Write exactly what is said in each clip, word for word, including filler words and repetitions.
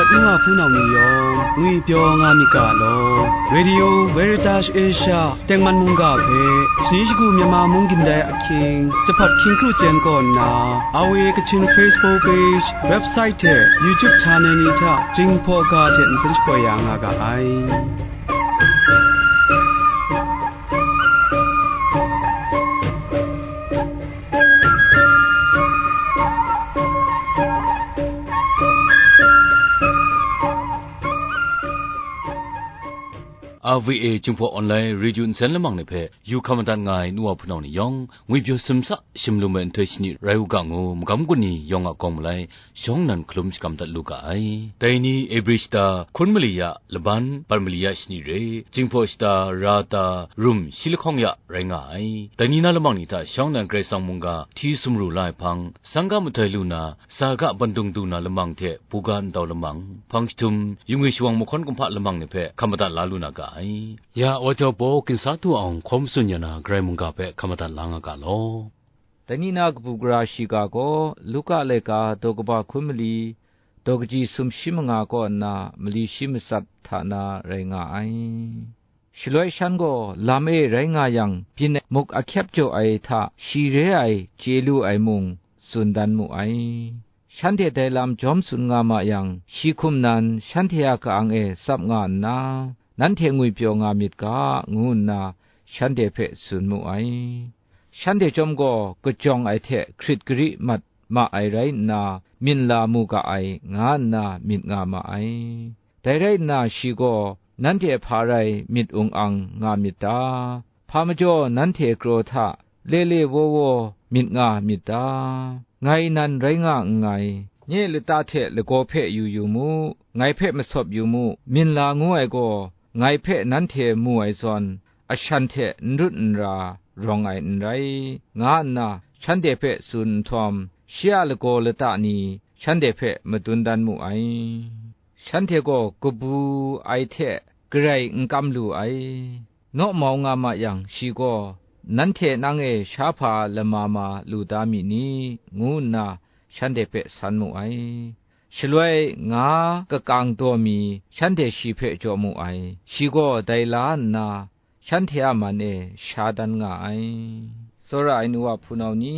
N wa hpunau ni yawng ngwipyaw nga myit ga law. Radio Veritas Asia tengman mungga hpe, shani shagu Myanmar mung gindai ahkying, jahpat hkying kru chyen kaw nna, R V A Kachin Facebook page, website hte YouTube channel ni hta Jinghpaw ga hte nsen shapoi ya nga ga ai. R V A Jinghpaw Online Radio nsen lamang ni hpe yu hkam madat nga ai nu wa hpunau ni yawng, ngwipyaw simsa sumlum ai nhtoi shani rai u ga ngu, magam kun ni yawng a kawng malai, shawng nnan hkalum shakram dat lu ga ai. Dai ni Ebri shata hkun mali ya laban, bat mali ya shani re, Jinghpaw shata ra ta rum shi lahkawng ya rai nga ai. Dai ni na lamang ni hta shawng nnan Karai Kasang mungga hti sumru la ai hpang, sangga madai lu na, saga bandung du na lamang hte buga ndau lamang, hpang jahtum, yungwi shawang mahkawn kumhpa lamang ni hpe hkam madat la lu na ga ai. Ya, wa jau baw ginsa du awng hkaw matsun ya na Karai mungga hpe hkam madat la nga ga law. Dai ni na kabu gara shiga gaw Luka laika daw kaba hkun mali, daw kaji sumshi manga kaw nna mali shi matsat hta na rai nga ai. Shaloi shan gaw lam e rai nga yang, byin ai muk ahkyep jaw ai hta shi re ai chye lu ai mung tsun dan mu ai. Shanhte dai lam jawm tsun nga ma yang, shi hkum nan shanhte a ka-ang e tsap nga nna, nanhte ngwipyaw nga myit ga, ngu nna shanhte hpe tsun mu ai. Shanhte chyawm gaw kajawng ai hte hkrit gari mat ma ai rai nna, myin la mu ga ai, nga nna myit nga ma ai. Dai rai nna, shi gaw, "Nanhte hpa rai myit ung ang nga myit ta? Hpa majaw nanhte kraw hta le le waw waw myit nga myit ta? Ngai nan rai nga nngai, nye lata hte lagaw hpe yu yu mu, ngai hpe masawp yu mu, myin la ngu ai gaw, ngai hpe nanhte mu ai zawn, ashan hte n rut n ra rawng ai n rai," nga nna shanhte hpe tsun nhtawm, shi a lagaw lata ni shanhte hpe madun dan mu ai. Shanhte gaw kabu ai hte garai n kam lu ai. Nawmau nga ma yang, shi gaw, "Nanhte nang e sha hpa lama ma lu da mi ni?" ngu nna shanhte hpe san mu ai. Shaloi nga kakang daw mi shanhte shi hpe jaw mu ai. Shi gaw dai la nna, shanhte a man e sha dan nga ai. Tsawra ai nu wa hpunau ni,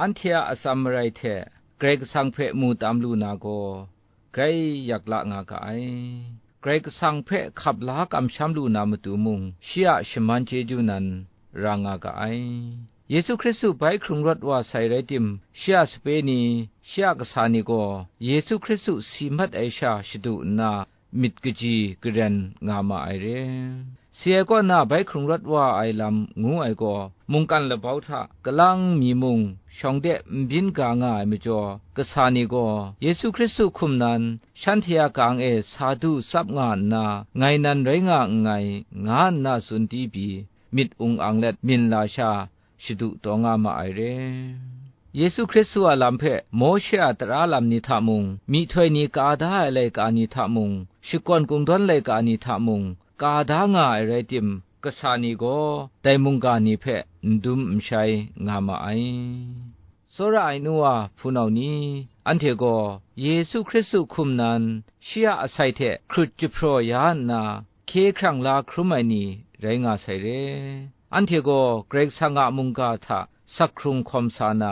anhte a atsam marai hte Karai Kasang hpe mu tam lu na gaw, grai yak la nga ga ai. Karai Kasang hpe hkap la kamsham lu na matu mung, shi a shaman chyeju nan ra nga ga ai. Yesu Hkristu bai hkrung rawt wa sai rai tim, shi a sape ni, shi a kasa ni gaw, Yesu Hkristu si mat ai sha shadu nna, myit kaji karen nga ma ai re. Si ai kaw na bai hkrung rawt wa ai lam ngu ai gaw, mungkan labau hta kalang mi mung, shawng de n byin ga nga ai majaw, kasa ni gaw, Yesu Hkristu hkum nan, shanhte a kang e sa du tsap nga nna, ngai nan rai nga nngai, nga nna tsun di pyi, myit ung ang let myin la sha, shadu taw nga ma ai re. Yesu Hkristu a lam hpe Mawshe a tara lam ni hta mung, myihtoi ni ka da ai laika ni hta mung, shakawn kungdawn laika ni hta mung, ka da nga ai rai tim, kasa ni gaw dai mungga ni hpe n dum n shai nga ma ai. Tsawra ai nu wa hpunau ni, anhte gaw Yesu Hkristu hkum nan shi a asai hte hkrut jahpraw ya nna, hkye hkrang la hkrum ai ni rai nga sai re. Anhte gaw Karai Kasang a mungga hta sak hkrung hkawm sa na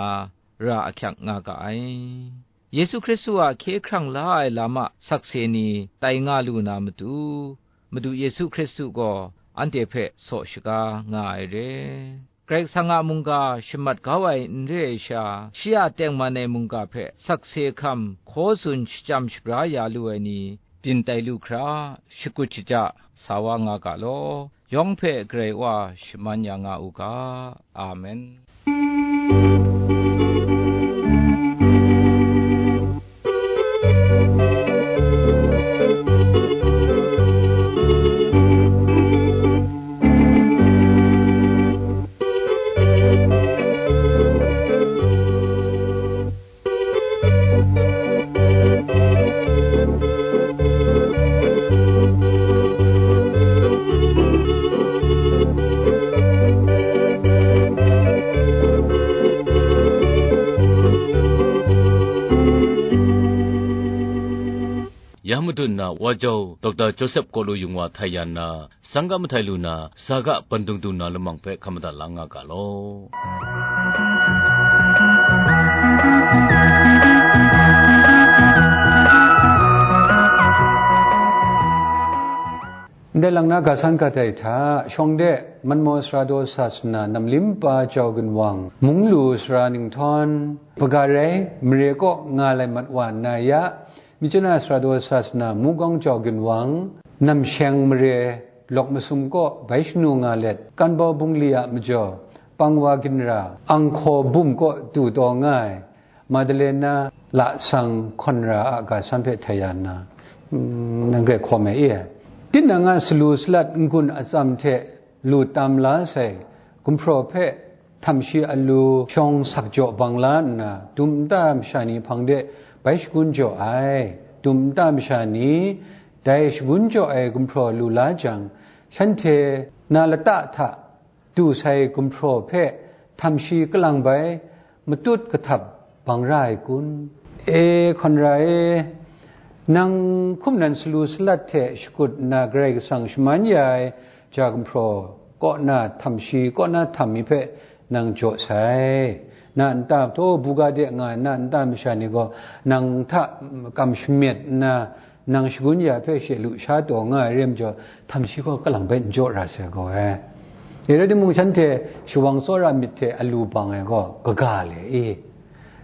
ra ahkyak nga ga ai. Yesu Hkristu a hkye hkrang la ai lam a sakse ni tai nga lu na matu, Madu Yesu Hkristu gaw anhte hpe saw shaga nga ai re. Karai Kasang a mungga shamat kau ai n re ai sha, shi a tengman ai mungga hpe sakse hkam hkaw tsun shachyam shabra ya lu ai ni, byin tai lu hkra, shakut shaja sa wa nga ga law, yawng hpe Karai Wa shaman ya nga u ga. Amen. tsun nna, Wa Jau Doctor Joseph Kawlu Yung Wa htai ya nna, sangga mahtai lu na, saga bandung du na lamang hpe hkam madat la nga ga law. Ndai lang na ga san ga dai hta, shawng de, Manmaw Sara daw sa sana namlim pa Jau Ginwang, mung lu sara ninghtawn, hpaga rai, mare kaw nga lai mat wa nna ya, Myitkyina Sara daw sa sana mungkawng Jau Ginwang, namsheng mare, lawk masum kaw bai shanu nga let, Kanbau bungli a majaw, pang wa ginra, anghkaw bum kaw du taw nga ai, Madalena lasang hkawn ra a ga san hpe htai ya nna, mm, nang grai hkawm ai e. Tinang a salu salat n-gun atsam hte lu tam la sai gumhpraw hpe htam shi alu shawng sak jaw bang la nna, dum nta masha ni hpang de bai shagun jaw ai. Dum nta masha ni dai shagun jaw ai gumhpraw lu la jang, shanhte na lata hta du sai gumhpraw hpe htam shi kalang bai matut kahtap bang ra ai kun? E, hkawn ra e, nang hkum nan salu salat hte shakut nna Karai Kasang shaman ya ai ja gumhpraw kaw na htam shi, kaw na htam mi hpe nang jaw sai. Na nta, taw, buga de nga ai na nta masha ni gaw nang hta kam shamyet nna, nang shagun ya hpe she lu sha taw nga ai re majaw, htam shi gaw kalang bai n jaw ra sai gaw ai. E rai timung, shanhte shawang tsawra myit hte alu bang ai gaw kaga le i,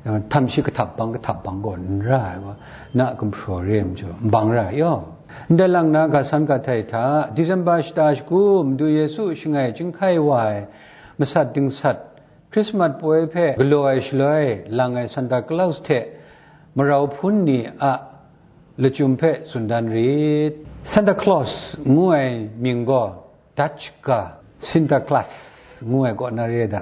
htam shi kahtap bang, kahtap bang gaw n ra ai gaw, na gumhpraw re ai majaw, n bang ra ai yaw. Ndai lang na ga san ga htai hta, December shata shagu, Madu Yesu shangai chyinghkai wa ai masat dingsat, Christmas poi hpe galaw ai shaloi lang ai Santa Claus hte marau hpun ni a lachyum hpe tsun dan rit. Santa Claus ngu ai mying gaw Dutch ga, Sinterklaas ngu ai kaw na re da,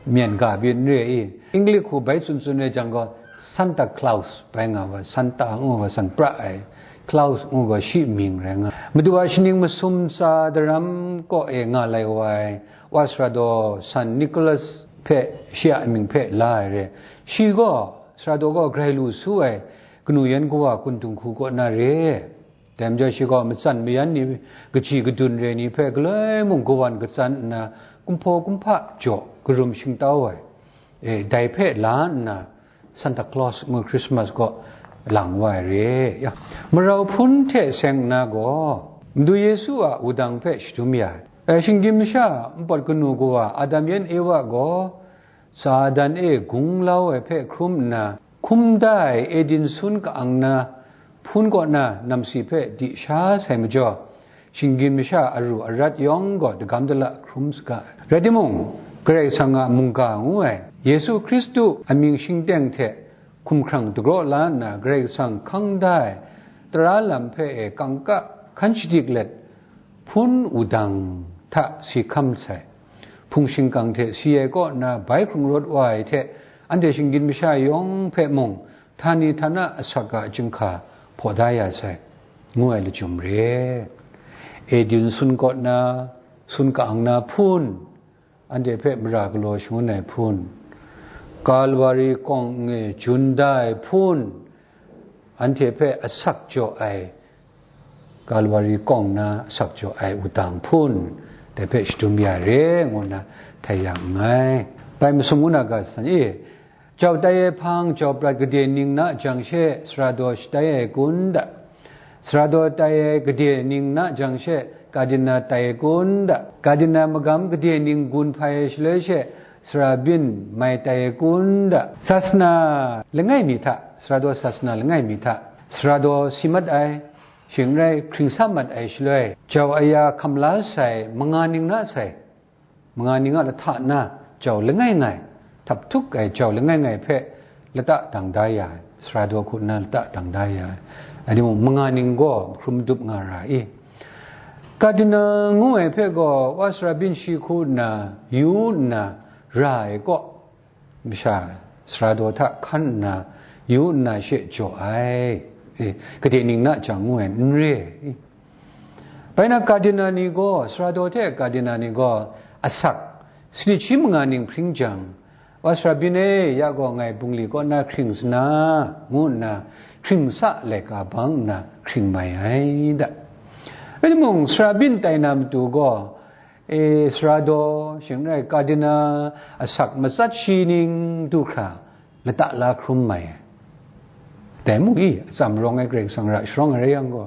myen ga byin re i, English hku bai tsun tsun re jang gaw, Santa Claus bai nga wa, Santa ngu ga san pra ai, Claus ngu ga shi mying rai nga. Madu a shaning masum tsa daram kaw e nga lai wa ai, wa sara daw San Nicholas hpe shi a mying hpe la ai re. Shi gaw, sara daw gaw grai lu su ai, kanu yan kawa kun dinghku kaw na re. Dai majaw shi gaw matsan mayan ni, kaji kadun re ni hpe galoi mung kawan katsan nna, kumhpaw kumhpa jaw karum shingtau ai, e, dai hpe la nna, Santa Claus ngu Christmas gaw lang wa ai re. Ya, marau hpun hte seng nna gaw, Madu Yesu a wudang hpe shadum ya ai. E, shinggyim masha npawt kanu kawa Adam yan Ewa gaw, Satan e gunglau ai hpe hkrum nna, hkum da ai Eden sun ka-ang na hpun kaw na namsi hpe di sha sai majaw, shinggyim masha aru arat yawng gaw dagam dala hkrum saga ai. Rai timung, Karai Kasang a mungga ngu ai, Yesu Hkristu amying shingteng hte hkumhkrang dagraw la nna, Karai Kasang hkang da ai tara lam hpe e kangka hkan shadik let, hpun wudang hta si hkam sai. Hpung shingkang hte si ai kaw na bai hkrung rawt wa ai hte, anhte shinggyim masha yawng hpe mung, htani htana asak a chyinghka hpaw da ya sai, ngu ai lachyum re. Eden sun kaw na, sun ka-ang na hpun, anhte hpe mara galaw shangun ai hpun, Kalwari kawng e jun da ai hpun, anhte hpe asak jaw ai, Kalwari kawng na asak jaw ai wudang hpun, dai hpe shadum ya re, ngu nna htai ya nngai. Bai masum ngu na ga san e, Jau tai ai hpang, jau prat gade ning na jang she, sara daw shatai ai kun da? Sara daw tai ai gade ning na jang she, kadina tai ai kun da? Kadina magam gade ning gun hpai ai shaloi she, sara byin mai tai ai kun da? Sasana langai mi hta, sara daw sasana langai mi hta, sara daw si mat ai, shing rai hkring sa mat ai shaloi, jau aya hkam la sai manga ning na sai, manga ning a lahta na jau langai ngai, htap htuk ai jau langai ngai hpe lata dang da ya ai, sara daw hku nna lata dang da ya ai. Rai timung, manga ning gaw hkrum dup nga ra i? Kadina ngu ai hpe gaw, wa sara byin shi hku nna yu nna ra ai kaw, masha sara daw hta hkan nna yu nna she jaw ai. E, gade ning na jang ngu ai n re. Bai na, kadina ni gaw, sara daw hte kadina ni gaw, asak, sanit shi manga ning hpring jang, wa sara byin e, ya gaw ngai bungli kaw na hkring sana, ngu nna, hkring sa laika bang nna hkring mai ai da. Rai timung, sara byin tai na matu gaw, e, sara daw, shing n rai, kadina, asak matsat shi ning du hkra, lata la hkrum mai ai. Dai mung i, atsam rawng ai Karai Kasang ra sharawng ai rai yang gaw,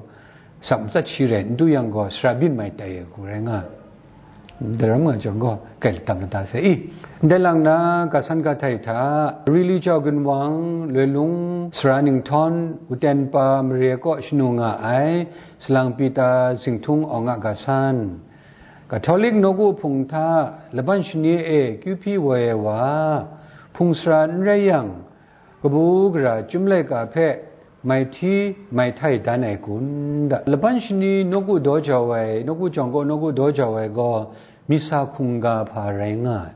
asak matsat shi rai n du yang gaw, sara byin mai tai ai hku rai nga ai. Daram nga jang gaw, kai latam lata sai i. Ndai lang na, ga san ga htai hta, Rili Jau Ginwang, Loi Lung, Sara Ninghtawn, Wuten Pa Mare kaw shanu nga ai, Salang Pita Zinghtung Awng a ga san, Catholic nawku hpung hta laban shani e kyu hpyi woi ai wa, hpung sara n rai yang, kabu gara chyum laika hpe mai hti mai htai dan ai kun da. Laban shani nawku daw jau ai, nawku jawng kaw nawku daw jau ai gaw, misa hkungga hpa rai nga ai.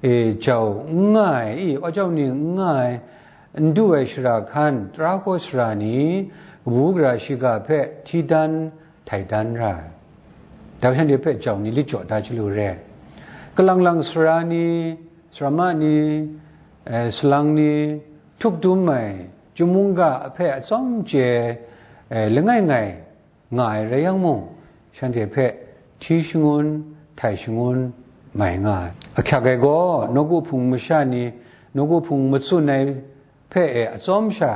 E, jau n nga ai, i, wa jau ni n nga ai, n du ai shara hkan, tara hkaw sara ni, kabu gara shiga hpe hti dan, htai dan ra ai. Dau shanhte hpe jau ni lit jaw da chyalu re ai. Kalang lang sara ni, sarama ni, eh, salang ni, htuk dum ai, chyum mungga hpe atsawm chye, eh, langai ngai nga ai rai yang mung, shanhte hpe hti shangun, htai shangun mai nga ai. Ahkyak ai gaw, nawku hpung masha ni, nawku hpung matsun ai hpe e atsawm sha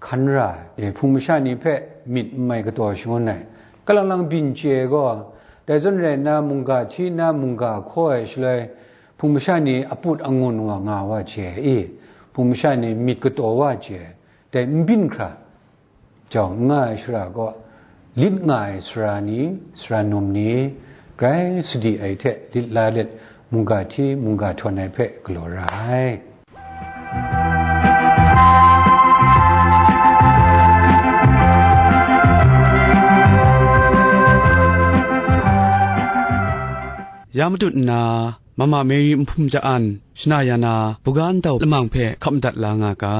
hkan ra ai, hpung masha ni hpe myit n mai kataw shangun ai. Kalang lang byin chye ai gaw, dai zawn rai nna, mungga hti nna mungga hkaw ai shaloi, hpung masha ni aput angun wa nga wa chye ai i, hpung masha ni myit kataw wa chye ai. Dai n byin hkra jau n nga ai shara gaw, lit nga ai sara ni, sara num ni, grai sadi ai hte lit la let, mungga hti mungga htawn ai hpe galaw ra ai. Ya matut nna, Mama Mary Nhpum Ja An, shana ya na, buga ndau lamang hpe hkap madat la nga ga.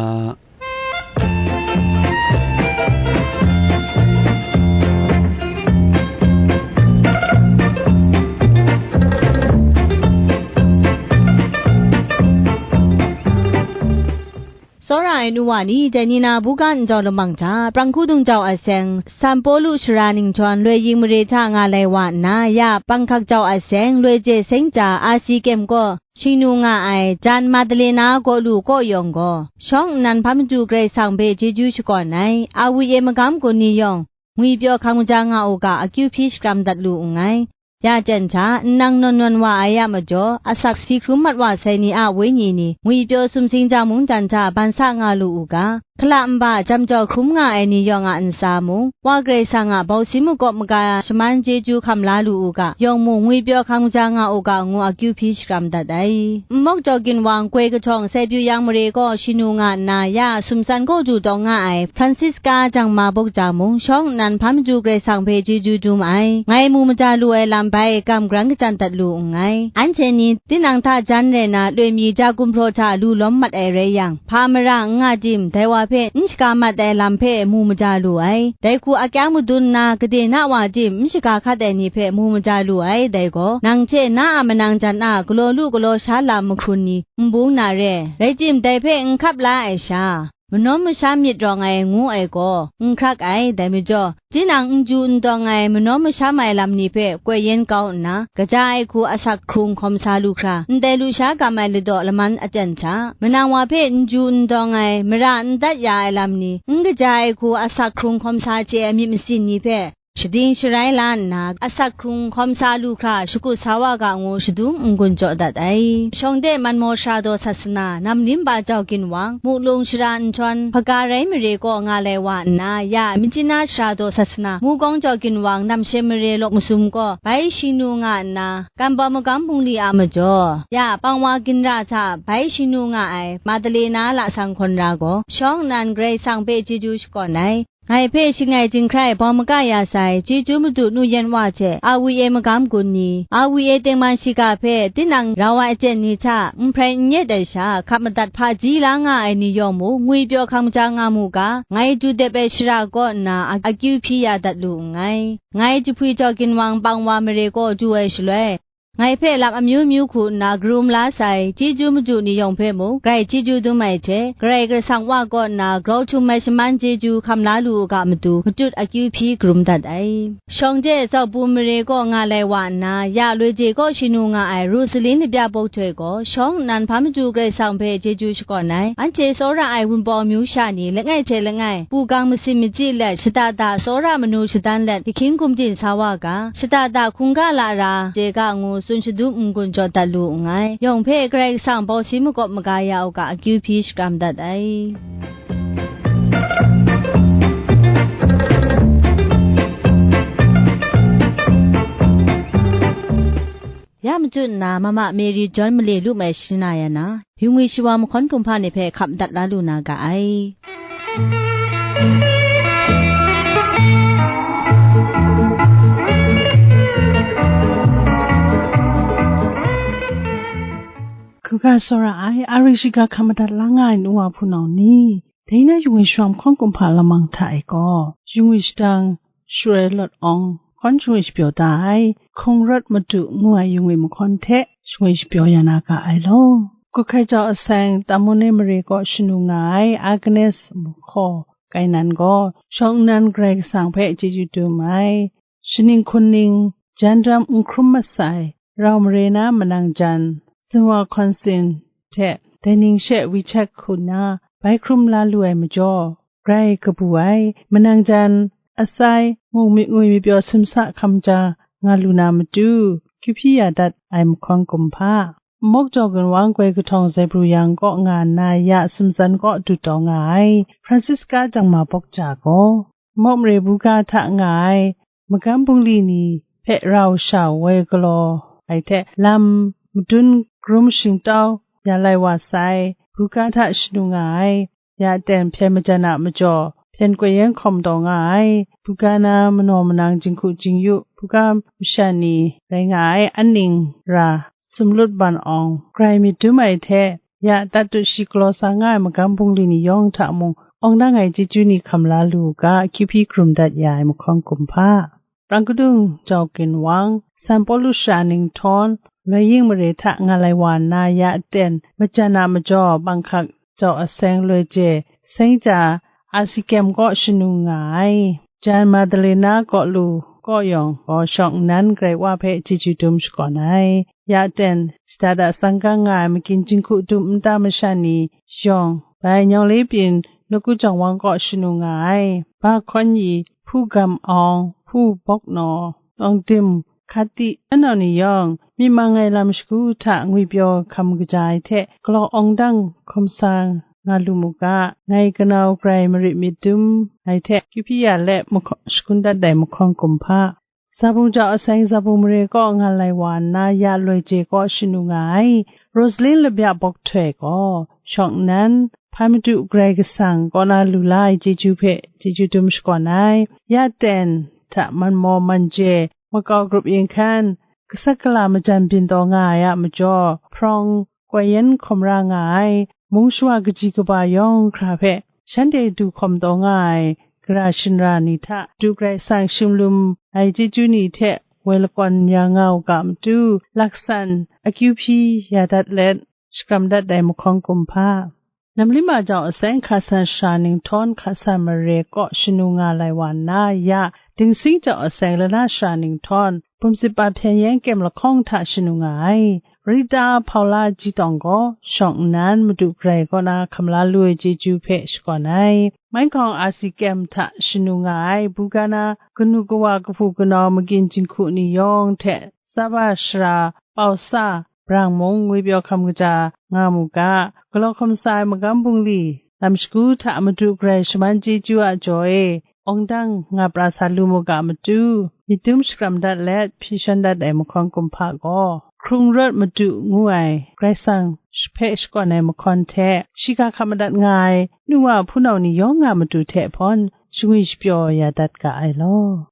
Tsawra ai nu wa ni, dai ni na buga ndau lamang hta, prang hku dung jau a seng, San Pawlu shara ningjawn loi yin mare hta nga lai wa nna, ya panghkak jau a seng, loi je seng ja, asi kyem kaw, shingnu nga ai, jan Madalena gaw lu kaw yawng gaw, shawng nnan hpa madu Karai Kasang hpe chyeju shakawn ai, a wi e magam gun ni yawng, ngwipyaw hkang maja nga u ga, akyu hpyi shakram dat lu nngai. Ya jan hta, nnang nawn nawn wa ai a majaw, asak si hkrum mat wa sai ni a wenyi ni, ngwipyaw sumsing ja mungdan hta ban sa nga lu u ga, hkala nba jam jau hkrum nga ai ni yawng a ntsa mung, Wa Karai Kasang a bausin makawp maga shaman chyeju hkam la lu u ga, yawng mung ngwipyaw hkang maja nga u ga ngu akyu hpyi shakram dat ai. Nmawk Jau Ginwang goi kahtawng Sai Pyu Yang mare kaw shingnu nga nna, ya sumsan kaw du tawng nga ai Francisca jangma bawk ja mung, shawng nnan hpa madu Karai Kasang hpe chyeju dum ai, ngai mu maja lu ai lam bai kam grang kajan dat lu nngai. Anhte ni tinang hta jan rai na, loi mi ja gumhpraw hta lu lawm mat ai rai yang, hpa mara n nga tim, dai wa hpe n shaga mat ai lam hpe mu maja lu ai. Dai hku akyang madun nna, gade na wa tim, n shaga hkat ai ni hpe mu maja lu ai, dai gaw, nang hte na a manang jan a galaw lu galaw sha lam mahkrun ni, n bung na re, rai tim, dai hpe n hkap la ai sha, manawn masham myit rawng ai ngu ai gaw, n hkrak ai. Dai majaw, tinang n ju n dawng ai, manawn masham ai lam ni hpe koi yen kau nna, kaja ai hku asak hkrung hkawm sa lu hkra, ndai lusha gam ai ladaw laman aten hta, manang wa hpe n ju n dawng ai, mara n dat ya ai lam ni, n kaja ai hku asak hkrung hkawm sa chye ai myit masin ni hpe, shading sharai la nna, asak hkrung hkawm sa lu hkra, shakut sa wa ga ngu shadum n-gun jaw dat ai. Shawng de man maw sara daw sasana, nam limba jau ginwang, muklung shara nhtawm, hpaga rai mare kaw nga lai wa nna, ya Myitkyina sara daw sasana, mugawng jau ginwang, namshe mare lawk masum kaw, bai shingnu nga nna, Kan Bawm Magam Bungli a majaw, ya pang wa ginra hta bai shingnu nga ai, Madalena lasang hkawn ra gaw, shawng nnan Karai Kasang hpe chyeju shakawn ai. Ngai hpe shangai jinghkrai bawm maga ya sai, chyeju madu nu yan wa hte, a wi e magam gun ni, a wi e tengman shiga hpe tinang rau ai aten ni hta, nhprai n yet ai sha, hkap madat hpaji la nga ai ni yawng mung, ngwipyaw hkang maja nga mu ga, ngai du dep ai shara kaw nna a-, akyu hpyi ya dat lu nngai. Ngai jahpwi jau ginwang pang wa mare kaw du ai shaloi, ngai hpe lam amyu myu hku nna karum la sai, chyeju madu ni yawng hpe mung grai chyeju dum ai hte, Karai Kasang Wa kaw nna grau htum ai shaman chyeju hkam la lu u ga matu, matut akyu hpyi karum dat ai. Shawng de Zaupu mare kaw nga lai wa nna, ya loi je kaw shanu nga ai Rosalin Labya Bawk Htoi gaw, shawng nnan hpa madu Karai Kasang hpe chyeju shakawn ai. Anhte tsawra ai Wunpawng amyu sha ni, langai hte langai, pu gang masin machyi let, shada da tsawra manu shadan let, ahkying gumdin sa wa ga, shada da hkungga la ra, je ga ngu tsun shadum n-gun jaw dat lu nngai. Yawng hpe Karai Kasang bawsi makawp maga ya u ga, akyu hpyi shakram dat ai. Ya machyu nna, Mama Mary John male lu mai shana ya na, yu ngwi shawa mahkawn kumhpa ni hpe hkap dat la lu na ga ai. Hkungga tsawra ai, a ring shiga hkam madat la nga ai nu wa hpunau ni, dai na yu ngwi shawa mahkawn kumhpa lamang hta e gaw, yu ngwi shadang Share Lawt Awng hkawn shingwi shapyaw da ai, Hkrung Rawt Madu ngu ai yu ngwi mahkawn hte shingwi shapyaw ya na ga ai law. Kut Hkai Jau Aseng Tamone mare kaw shanu nga ai Agnes Mahkaw Kainan gaw, shawng nnan Karai Kasang hpe chyeju dum ai. Shaning hkun ning, jan dam n hkrum masai, rau mare na manang jan, Tsinghwa Hkawn Sin hte dai ning she WeChat hku nna bai hkrum la lu ai majaw, grai kabu ai, manang jan, asai, mung myit ngwi myit pyaw simsa hkam ja nga lu na matu, kyu hpyi ya dat ai mahkawn kumhpa. Mawk Jaw Ginwang Goi Kahtawng Zaibru Yang kaw nga nna ya Sumtsan kaw dut taw nga ai, Francisca Jangma Bawk Ja gaw, Mawk mare buga hta nga ai magam bungli ni hpe rau sha woi galaw ai hte lam madun karum shingtau ya lai wa sai, buga hta shanu nga ai, ya ten hpyen majan a majaw, hpyen koi yen hkawm taw nga ai, buga na manaw manang jinghku jingyu, buga masha ni rai nga ai, aning ra Sumlut Ban Awng, grai myit dum ai hte, ya tatut shi galaw sa nga ai magam bungli ni yawng hta mung, awng dang ai chyeju ni hkam la lu u ga, kyu hpyi karum dat ya ai mahkawn kumhpa. Rang kadung Jau Ginwang, San Pawlu Sara Ninghtawng, Loi Ying mare hta nga lai wa nna ya aten majan a majaw, banghkak Jau Aseng Loi Je, Seng Ja, Asikem kaw shanu nga ai. Jan Madalena kaw lu kaw yawng gaw shawng nnan Karai Wa hpe chyeju dum shakawn ai. Ya aten, shada da tsang gang nga ai magyin jinghku dum nta masha ni yawng, bai Nyawng Le Pyin, Nawku Jawng Wang kaw shanu nga ai. Ba Hkawn Yi, Hpu Gam Awng, Hpu Bawk Naw, Awng Dim, Hkati, anau ni yawng, myit mang ai lam shagu hta ngwipyaw hkam kaja ai hte, galaw awng dang hkawm sa nga lu mu ga, ngai kanau grai marit myit dum ai hte, kyu hpyi ya let mahkaw-, shakun dat ai mahkawn kumhpa. Zabung Jau Aseng Zabung mare kaw nga lai wa nna, ya Loi Je kaw shanu nga ai, Rosalin Labya Bawk Htoi gaw, shawng nnan, Hpai Madu Karai Kasang kaw na lu la ai chyeju hpe chyeju dum shakawn ai, ya ten hta man maw man je, makau grup yin hkan, gasat gala majan byin taw nga ai a majaw, hprawng koi yen hkawm ra nga ai, mung shawa kaji kaba yawng hkra hpe shanhte du hkawm taw nga ai, gara shinra ni hta, Madu Karai Kasang shimlum ai chyeju ni hte woi lakawn ya nga u ga matu, laksan akyu hpyi ya dat let, shakram dat ai mahkawn kumhpa. Namlima Jau Aseng Hkasan Sara Ninghtawng Hkasan mare kaw shanu nga lai wa nna, ya Dingsing Jau Aseng Lana Sara Ninghtawng, Bumsit Pa Hpyen Yen Kyem lahkawng hta shanu nga ai. Rita Paula Ji Tawng gaw, shawng nnan Madu Karai kaw na hkam la lu ai chyeju hpe shakawn ai. Mai Hkawng Asi Kyem hta shanu nga ai, buga na kanu kawa kahpu kanau magyin jinghku ni yawng hte, Saba Sara Pau Sa, brang mung ngwipyaw hkam kaja nga mu ga, galaw hkawm sa ai magam bungli, lam shagu hta Madu Karai shaman chyeju a jaw e, awng dang nga pra sa lu mu ga matu, myit dum shakram dat let, hpyi shawn dat ai mahkawn kumhpa gaw, Hkrung Rawt Madu ngu ai, Karai Kasang hpe shakawn ai mahkawn hte, shiga hkap madat nga ai, nu wa hpunau ni yawng a matu hte hpawn, shangwi shapyaw ya dat ga ai law.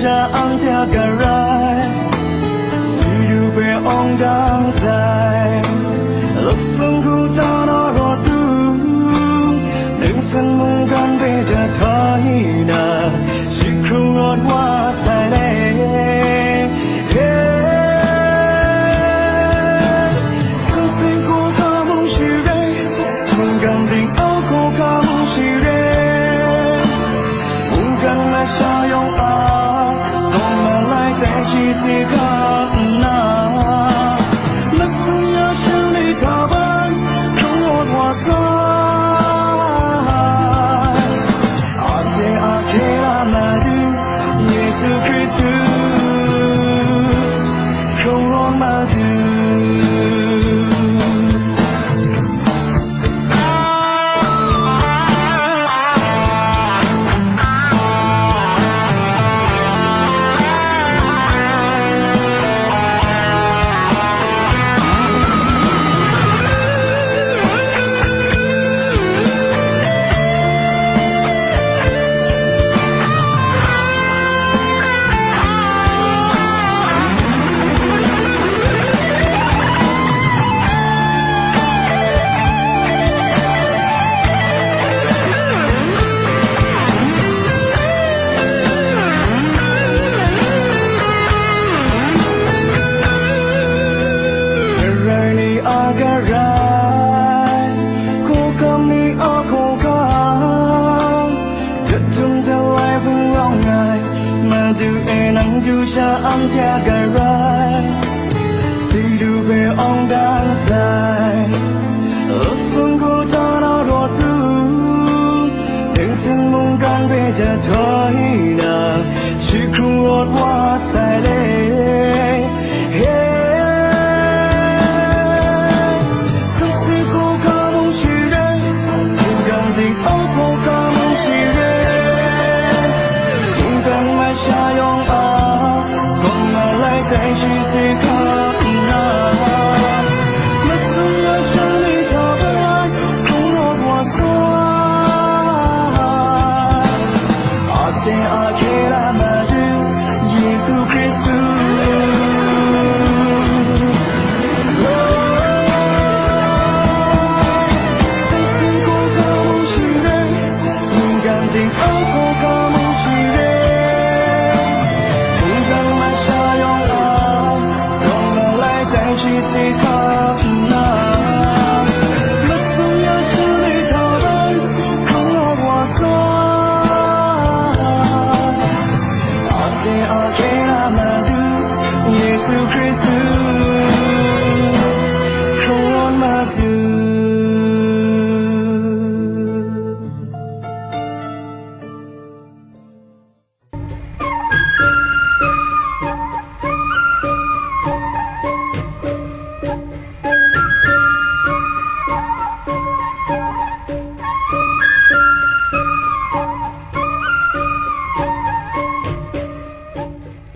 Sha anhte a garai, Singdu hpe awng dang sai, lup sung hku ta na rawt lu, dingsen mungkan hpe jahta i na, shi hkrung rawt wa sai le. Sung sing hku ka mung shi re, mungkan ding au hku ka mung shi re. Mungkan masha yawng a, dawng malai tai shi si hkra nna, masum ya shang ni hta bai, hkrung rawt wa sai. Ase a hkye la Madu, Yesu Hkristu, hkrung rawt Madu. Karai ni a Karai, hkawhkam ni a hkawhkam, jahtum jalai hpung rawng ai, Madu e nang du sha anhte a Karai, Singdu hpe awng dang sai, lup sung hku ta na rawt lu, dingsen mungkan hpe jahta i na, shi hkrung rawt wa sai le. He, suk si hku ka mung shi re, mungkan ding au hku ka mung shi re, mungkan masha yawng a, kawng malai tai shi si hkra nna, masum ya shang ni hta bai, hkrung rawt wa sai. Ase a hkye la Madu, Yesu Hkristu. Mungkan ding au hku ka mung shi re, mungkan masha yawng a, dawng malai tai shi si hkra nna, masum ya shang ni hta bai, hkrung rawt wa sai. Ase a hkye la Madu, Yesu Hkristu, hkrung rawt Madu.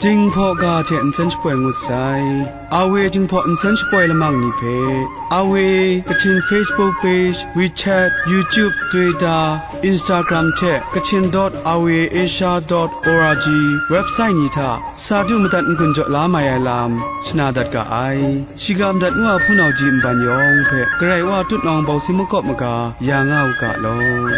Jinghpaw ga hte nsen shapoi ngut sai. A W Jinghpaw nsen shapoi lamang ni hpe, A W Kachin Facebook page, WeChat, YouTube, Twitter, Instagram hte Kachin dot R V A Asia dot O R G website ni hta sa du madat n-gun jaw la mai ai lam shana dat ga ai. Shiga madat ngu a hpunau ji nban yawng hpe Karai Wa tutnawng bawsi makawp maga ya nga u ga law.